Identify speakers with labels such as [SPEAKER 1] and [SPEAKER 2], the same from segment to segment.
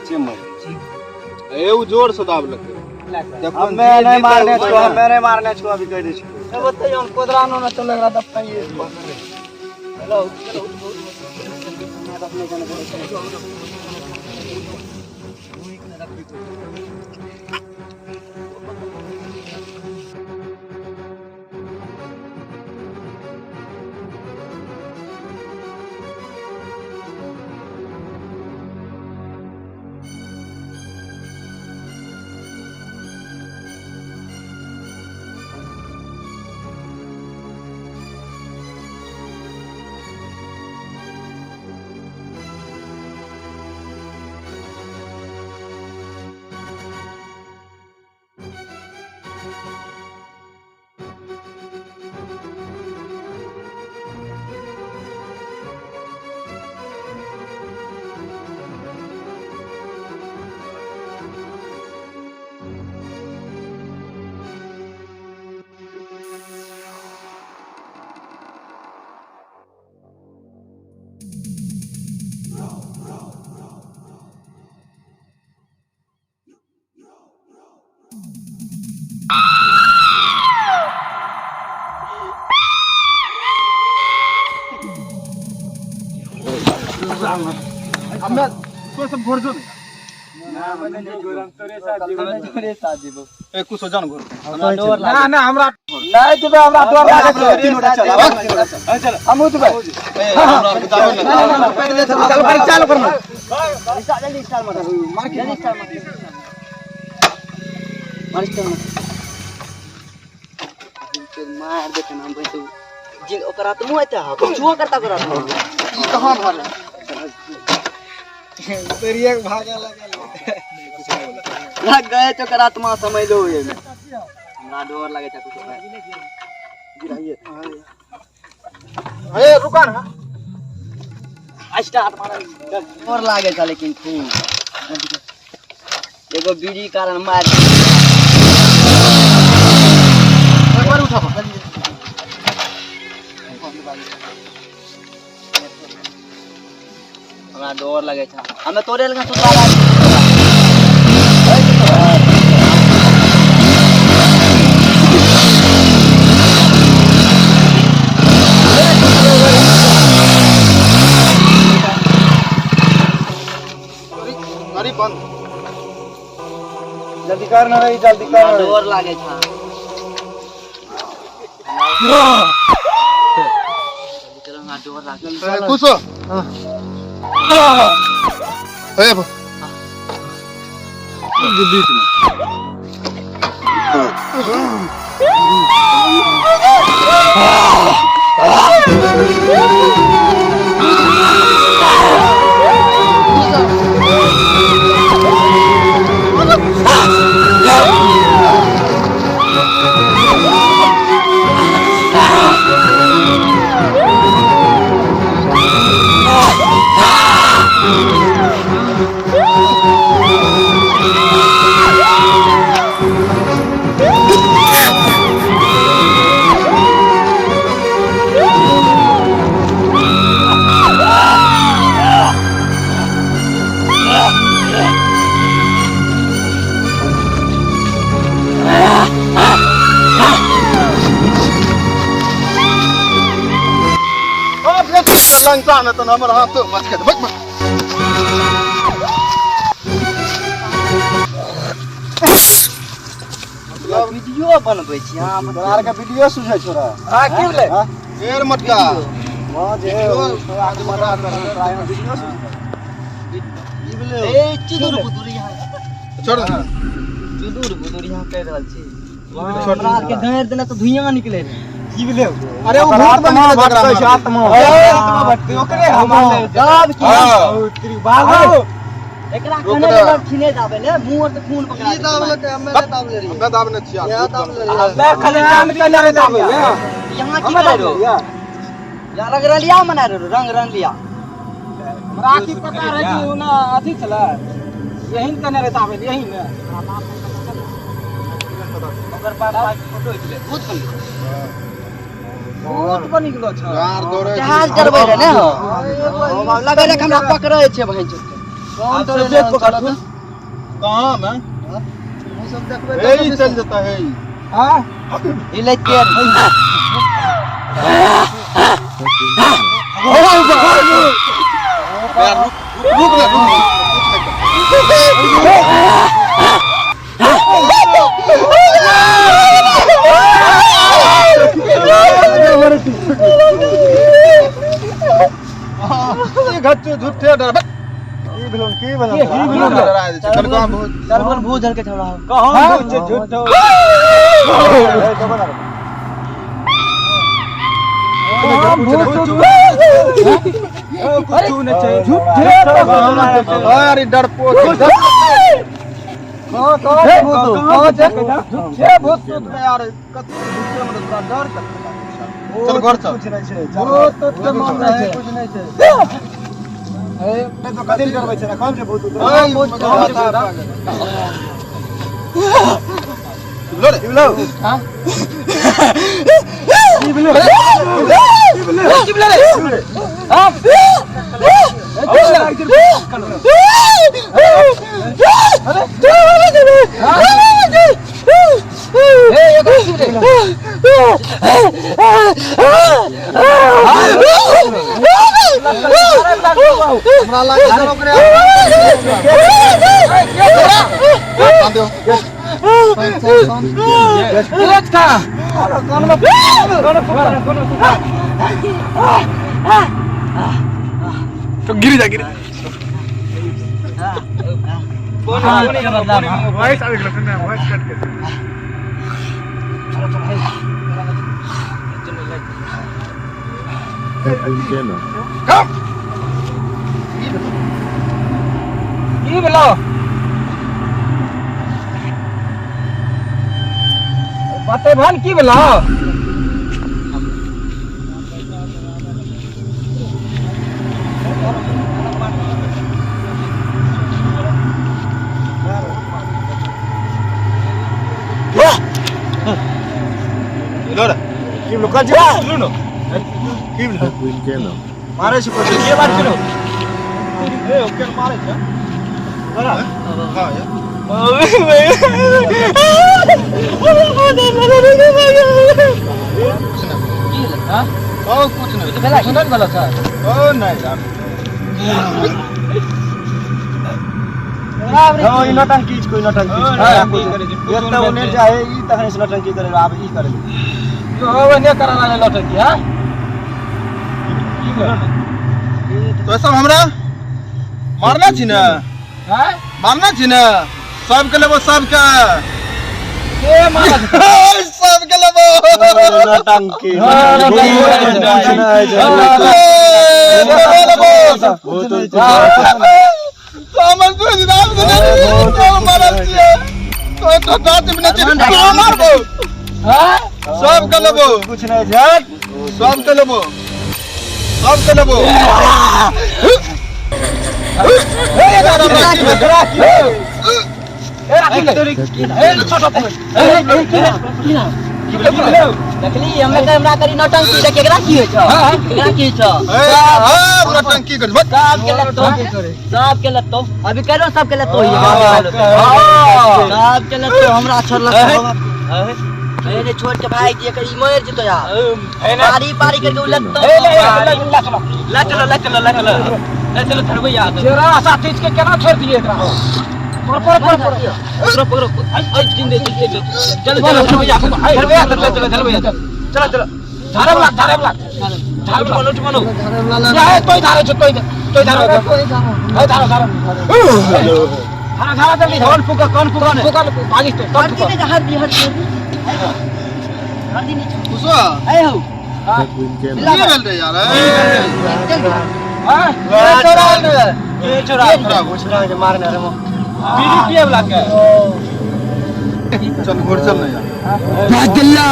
[SPEAKER 1] सच्चे मर
[SPEAKER 2] ए उ जोर से दाबलकै।
[SPEAKER 1] हमे नहीं मारने छो, हमे नहीं मारने छो, अभी कह दे छो।
[SPEAKER 3] बताइए हम कोदरा नो ना चल रहा तब कहिए। चलो चलो अपने जन
[SPEAKER 2] हमे तो सब घर जो ए कुछ जान घर।
[SPEAKER 3] ना ना हमरा नहीं देबे, हमरा डर लागे छै।
[SPEAKER 1] तीन गोटा चल,
[SPEAKER 2] चल
[SPEAKER 3] हमहूँ देबै।
[SPEAKER 2] ए हमरा के दाबे ना।
[SPEAKER 3] चल भाई चल कर मार।
[SPEAKER 4] जल्दी स्टार्ट मार, मार जल्दी स्टार्ट मार, मार स्टार्ट मार, मार देते ना भाई। तो जे ओकरा तो मुंह एते हा कुछो करता ओकरा तो
[SPEAKER 2] ई कहां भरल?
[SPEAKER 3] तेरिया के भागे लगल
[SPEAKER 4] लग गए तो ओकर आत्मा समझ लो। एमे हमरा डर लगे छै कुछो।
[SPEAKER 2] ए रुका ना।
[SPEAKER 4] स्टार्ट मार, डर लागे छै लेकिन खूब एगो बीड़ी कारण मार।
[SPEAKER 2] एक बार उठा।
[SPEAKER 4] हमरा डर लगे छै, हमे तोरे लगे सुतला लागे।
[SPEAKER 2] गाड़ी बंद।
[SPEAKER 1] जल्दी कर ना रे, जल्दी कर।
[SPEAKER 4] हमरा डर लागे छै। हमरा डर लागे।
[SPEAKER 2] ए कुछ ए बीच में। लंका न त हमर हाथ मचके बक बक।
[SPEAKER 4] मतलब वीडियो बनबै छी हम।
[SPEAKER 1] तोरा आर के वीडियो सुझै छोरा।
[SPEAKER 3] हां की भेलै?
[SPEAKER 2] फेर मटका
[SPEAKER 1] हां जे छोरा के मरा तोरा वीडियो सुझै।
[SPEAKER 4] ए चुदुर बुदुर यहाँ
[SPEAKER 2] छोड़।
[SPEAKER 4] चुदुर बुदुर यहाँ कहि रहल छी। हमरा आर के गारि देने तऽ धुइयां निकले रहे।
[SPEAKER 3] की भेलै?
[SPEAKER 2] अरे उ भूत बनि गेलै जकरा मारलकै।
[SPEAKER 3] आत्मा भटकै ओकरे हम
[SPEAKER 4] तब की
[SPEAKER 2] हाँ।
[SPEAKER 3] तेरी बाबू
[SPEAKER 4] एकरा
[SPEAKER 2] रुक
[SPEAKER 4] कने
[SPEAKER 2] रे।
[SPEAKER 4] लग छिने दाबे ले मुंह और से खून पकड़ा
[SPEAKER 5] ई दाबलकै, हमे नहि दाबले रहियै।
[SPEAKER 2] हमे दाबने छियै।
[SPEAKER 5] इएह दाबले रहियै।
[SPEAKER 3] मैं खाली नाम के नारे दाबे ले।
[SPEAKER 4] यहाँ की करे रहो? यहाँ रंग रलिया मना रहो, रंग रंगलिया।
[SPEAKER 3] हमरा की पता रहे कि उ ना अथी छलै, यही ने कने रहता आबे यही ने।
[SPEAKER 4] ओकर बाप फोटो खिले भूत बन गेल।
[SPEAKER 3] भूत बनि गेलो छ।
[SPEAKER 2] यार दौड़े
[SPEAKER 4] जहाज डरबै रहे ने हो, लगे रहे कि हमरा पकड़ै छै बहन चोद।
[SPEAKER 5] कौन
[SPEAKER 2] आप
[SPEAKER 5] तोरे
[SPEAKER 2] सब देख
[SPEAKER 5] लग
[SPEAKER 2] पकड़
[SPEAKER 5] चलत?
[SPEAKER 2] कहाँ में
[SPEAKER 5] हम सब देखबे
[SPEAKER 2] हे ई चल जाता है ई।
[SPEAKER 3] हां
[SPEAKER 4] ई ले तेल।
[SPEAKER 2] यार रुक रुक ना रुक ना, कुछ नहीं कर। ई घच्चू झूठे डर
[SPEAKER 1] की भेलन की भेलन
[SPEAKER 3] की भेलन?
[SPEAKER 2] डरा दे छै कल कहाँ भूत
[SPEAKER 4] चल बोल भूत झल के छोड़ा।
[SPEAKER 3] कहां भूत छै झूठो? कहां भूत?
[SPEAKER 1] अरे
[SPEAKER 3] कुछ नहीं छै झूठे।
[SPEAKER 2] अरे डरपोक।
[SPEAKER 5] कहाँ कहाँ छै भूत? कहाँ छै?
[SPEAKER 3] झूठे भूत।
[SPEAKER 2] यार कत झूठे मतलब तोरा डर कत। चल घर चल।
[SPEAKER 1] कुछ नहीं छै।
[SPEAKER 5] भूत तूत के मन नहीं छै, कुछ नहीं छै।
[SPEAKER 1] ए तो कथि करबै छै ना कौन छै भूत?
[SPEAKER 2] ओए,
[SPEAKER 5] भूत
[SPEAKER 2] कहाँ
[SPEAKER 5] कहाँ
[SPEAKER 2] छै? लो रे।
[SPEAKER 1] लो।
[SPEAKER 3] हां
[SPEAKER 1] की भेलो?
[SPEAKER 3] की भेलै रे? हां, ए एकरा की भेलै?
[SPEAKER 2] हमरा लागे छै ओकरे आंदो।
[SPEAKER 3] तो गिर जा गिर।
[SPEAKER 1] वॉइस आबि गेल ने, वॉइस कट गेल।
[SPEAKER 3] की भेलो बतेबहन? की भेलो?
[SPEAKER 2] लो रे।
[SPEAKER 1] की भेलो? कथि भेलो न? की भेलो? मारै छै कोइ?
[SPEAKER 3] के बात करो?
[SPEAKER 2] ए ओके मारे छै। हां यार। कुछ नहीं।
[SPEAKER 4] की भेलै? हां?
[SPEAKER 2] ओ कुछ नहीं।
[SPEAKER 4] भेलै?
[SPEAKER 3] सुनल भेलो सर?
[SPEAKER 2] ओ नहीं यार।
[SPEAKER 1] हां, ई नौटंकी छै, कोई नौटंकी छै।
[SPEAKER 3] हां,
[SPEAKER 1] एक तऽ ओने जाए ई तखन से नौटंकी करे, आब ई करे।
[SPEAKER 3] यो होवे ने करा लाले लौटकी। हां, की भेलो?
[SPEAKER 2] तो सब हमरा मारना छी ने?
[SPEAKER 3] हां।
[SPEAKER 2] मारना छी ने? सबके लेबो सबके।
[SPEAKER 3] के मारत?
[SPEAKER 2] सबके लेबो।
[SPEAKER 1] नौटंकी।
[SPEAKER 3] हाँ, नौटंकी।
[SPEAKER 2] लेबो।
[SPEAKER 1] भूत।
[SPEAKER 2] हमर तुझ नाम से तो मारल छियै तो तो दांत में नहीं तो मारबो।
[SPEAKER 3] हां।
[SPEAKER 2] सबके लेबो।
[SPEAKER 1] कुछ नहीं छै।
[SPEAKER 2] सबके लेबो सबके लेबो।
[SPEAKER 3] ए राखी ले, ए छोटो पकड़। ए
[SPEAKER 4] की भेलै? देखली हमे के हमरा करी नौटंकी देख। एकरा की होइ छौ? एकरा की होइ छौ?
[SPEAKER 2] ए हां, पूरा टंकी कर बस।
[SPEAKER 4] सबके लत्तो, सबके लत्तो अभी करो, सबके लत्तो ही सबके लत्तो। हमरा छोड़लक अरे छोड़ के भाग जे कर, ई मर जेतो यार। पारी पारी करके उ लत्तो।
[SPEAKER 3] ए ले ले चलो।
[SPEAKER 4] ले चलो, ले चलो, ले चलो, ले चलो थरबै यार।
[SPEAKER 3] जेरा आशा तीज के केना छोड़ दिए एकरा? पर पर पर पर।
[SPEAKER 4] पकड़ो पकड़ो, ऐ चिन दे चिन दे। चलो चलो थरबै यार, थरबै यार, चलो चलो थरबै यार, चलो चलो।
[SPEAKER 3] धारे वाला, धारे वाला, धारे
[SPEAKER 4] उठ
[SPEAKER 3] वाला।
[SPEAKER 4] बनो, उठ बनो।
[SPEAKER 3] या ए तोय धारे छ, तोय तोय धारे, ए धारो धारो धारा धारा जल्दी।
[SPEAKER 4] कौन फूका? कौन फूका?
[SPEAKER 3] फुका भागिस तो तब
[SPEAKER 4] हर
[SPEAKER 3] फुका।
[SPEAKER 4] दिन हर दिन हर दिन हर दिन।
[SPEAKER 2] खुशवा।
[SPEAKER 4] ऐ हो।
[SPEAKER 2] की भेल रे यार? ए
[SPEAKER 4] चल।
[SPEAKER 3] हां।
[SPEAKER 5] चोरा रे।
[SPEAKER 4] ये छोरा।
[SPEAKER 1] कुछ नहीं छै, मारने रे।
[SPEAKER 3] बीड़ी पिए वाला के।
[SPEAKER 2] चल घर चल ना यार।
[SPEAKER 6] बदला।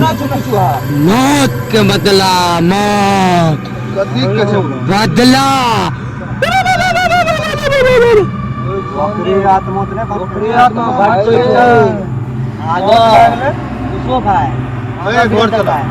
[SPEAKER 3] ना चुका चुहा।
[SPEAKER 6] मौत के बदला मौत।
[SPEAKER 2] कथी के छै?
[SPEAKER 6] बदला।
[SPEAKER 1] बकरी आत्मा त नहीं।
[SPEAKER 3] बकरी आत्मा भाग
[SPEAKER 4] आगो खुशो भाई।
[SPEAKER 2] ए घर चल।
[SPEAKER 4] भाई।